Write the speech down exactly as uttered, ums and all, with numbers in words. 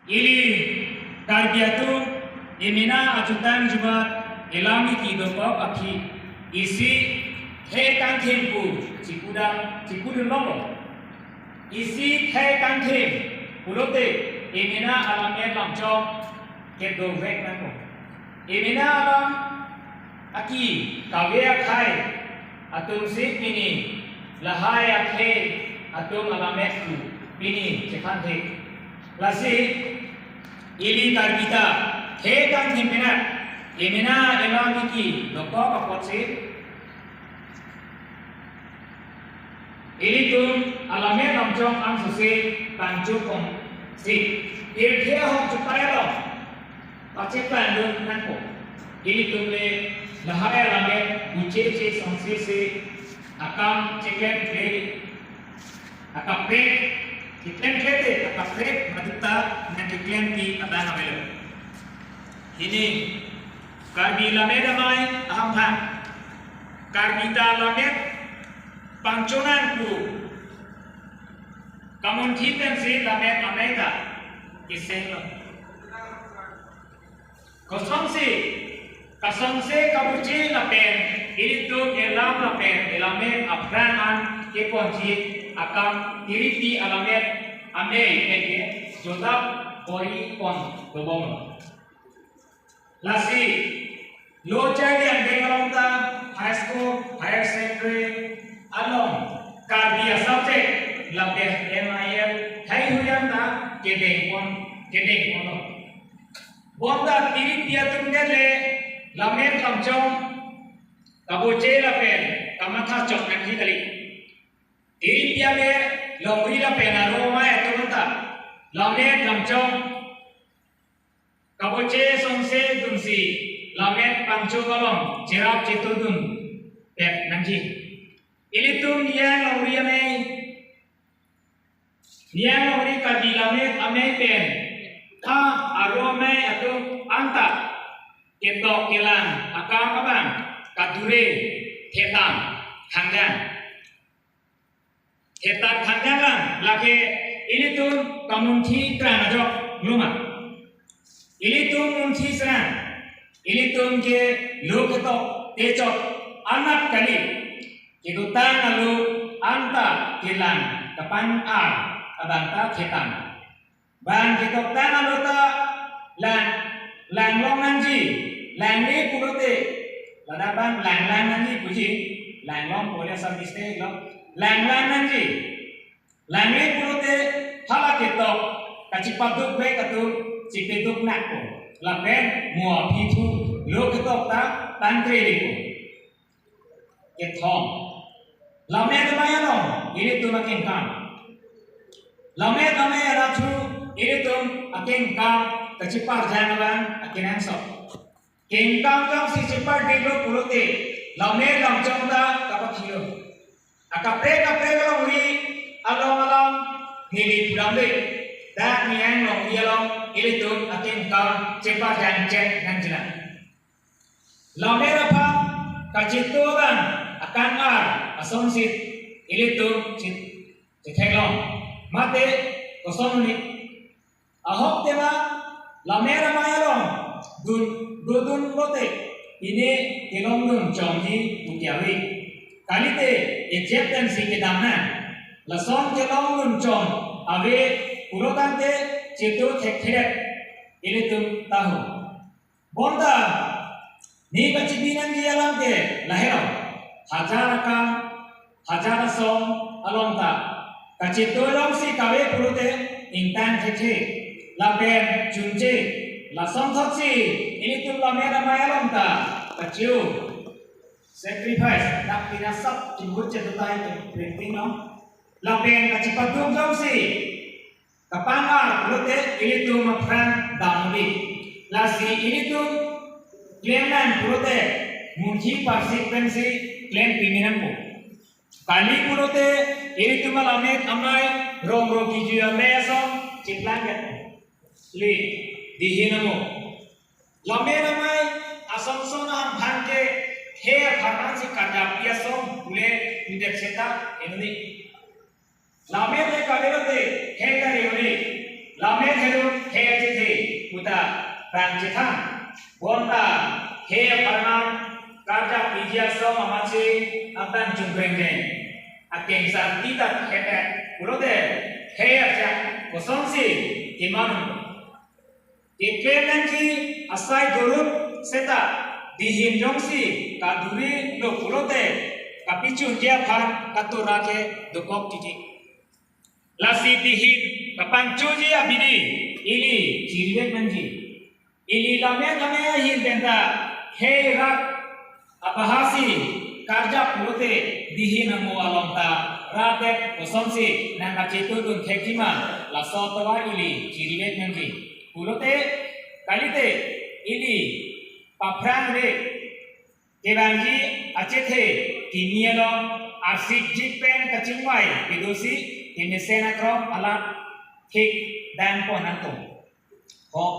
Ili Karbi atum emena achutang jubat elam iki dokok aphi isi khei kangthim pu chipudam chipudun longlo. Isi khei kangthim pulote emena alammet lamchong kedovek nangkok. Emena alam aki kave akhei atumsi pini lahai akhei atum alammet pu pini chephan thek. Lasi ili Karbi ta khei kangthim penap emena elam iki dokok apotsi ilitum alammet lamchong angsose pangchopon si pirthe ahok chupai along pachepandun nangkok. Ilitum le lahai alammet buche che songse se akam cheklemkle akaprek, cheklemkle te akaprek maduta nangkeklempi atang avelo. Hini Karbi lammet amei ahamphang Karbi ta lammet pangchonang pu kamunthi pensi lammet amei ta kesenglo. Kosonsi kasonse kabuche lapen ilitum elam lapen elammet aphrang an keponji akam tiripi alammet amei pen ke jodap bor-ipon dobomlo. Lasi lo chai liang deng along ta high school, higher secondary along Karbi a-subject lapen M I L haihui an ta kedengpon kedengponlo. Bonta tiripi atum det le lammet lamchong kabuche lapen kamatha chok nangji kali. Tiripi ame longri lapen aro amei atum ta lammet lamchong kabuche songse dunsi lammet pangchok along cherap chetodun pet nangji. Ilitum niang longri amei, niang longri Karbi lammet amei pen tha aro amei atum anta ketok kelang akam abang kadure thetan thangjang. Thetan thangjang lang lake ilitum kamunthi krang ajok loma. Ilitum munthi serang, ilitum ke lo ketok techot anat kali. Kedotang alo anta kelang kapan-ar abang ta thetan. Bang ketoktang alo ta lang, langlong nangji, langle pulote, ladak bang langlang nangji puji, langlong pule sa mistake lo, langlang nangji. Langle pulote hala ketok kachipaduk bek atum chipeduk nakpo. Lapen mo aphi thu lo ketok ta tangkre lipo. Kethom. Lammet amei along ilitum akengkam. Lammet amei arathu ilitum akengkam kachiparjang abang akenangsot. Kengkam jongsi chipardetlo pulote lammet lamchong ta kapakhilo. Akaprek kaprek alongri along along neli pudamde. Dak niang longri along ilitum akengkam chiparjang chek nangjilang. Lammet aphan kacheto abang akang-ar asonsit ilitum chit-, chitheklong. Mate koson uni. Ahok tema lammet amei along dun dodun lote pine kelongdun chomji pu ke ave. Kalite ejep pensi kedam nang. Lason kelongdun chom ave pulotangte cheto thekthedet ilitum tahu. Bonta ne kachibi nangji alam ke lahelo. Hajar akam, hajar asom along ta kacheto alongsi kave pulote ingtang thekthe lapen chunche. Lasonthotsi ilitum lammet amei along ta kacheu sacrifice dak pina sap chimut chetutai ke printing no. Lapen kachipaduk jongsi kapan-ar pulote ilitum aphrang damri. Lasi ilitum klem nang pulote munthi parsik pensi klem pimi nangpo. Kali pulote ilitum alammet amei rong rong kiju amei asom chiplang ke. Li dihi namo. Lammet amei asonson ahamphang ke he apharman si kadapi asom pule indekseta enuni. Lammet le kavelo te he kare uni. Lammet helo he Bang chethang, bonta he apharman karjap piji ason amatsi abang jungbreng jeng. Akeng sa tita hetet pulote he ajak kosonsi keman. Keklem nangji asai dorut seta dihin jongsi kaduri lo pulote kapichunji aphan katura ke dokok titi. Lasi dihin kapangchoji abidi ili chirivek nangji. Ili lame lame ahin penta he rat abahasi karjap pulote dihin amo along ta rat det kosonsi nangkachetudun thekji ma, laso atovar ili chirivek nangji. Pulote kalite ili paphrang le kevangji achethe kimi along arsik jik pen kachingvai kedosi kemesen akrom alat thik dangpon nangtum. Hok